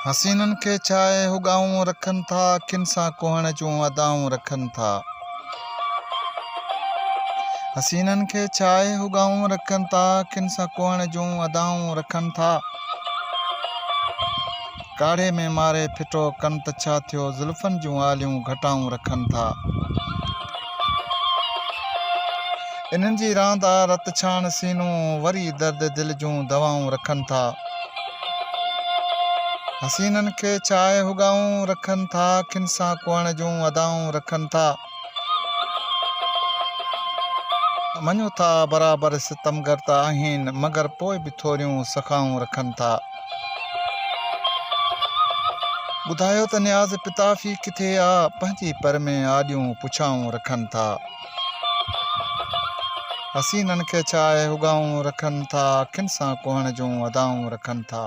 حسينن کي ڇائي هڳائون رکن ٿا، اکين سان ڪوهڻ جون ادائون رکن ٿا. حسينن کي ڇائي هڳائون رکن ٿا، اکين سان ڪوهڻ جون ادائون رکن ٿا. ڪاڙهي ۾ ماري ڦٽو ڪن ته ڇا ٿيو، زلفن جون آليون گهٽائون رکن ٿا. انهن جي راند آ رت ڇاڻ سينو، وري درد دل جون دوائون رکن ٿا. حسينن کي ڇائي هڳائون رکن ٿا، اکين سان ڪوئڻ جون ادائون رکن ٿا. مڃون ٿا برابر ستمگر ته آهين، مگر پوء به ٿوريون سخائون رکن ٿا. ٻڌايو ته نياز پتافي ڪٿي آ، پنهنجي پر ۾ آڏيون پڇائون رکن ٿا. حسينن کي ڇائي هڳائون رکن ٿا، اکين سان ڪوهڻ جون ادائون رکن ٿا.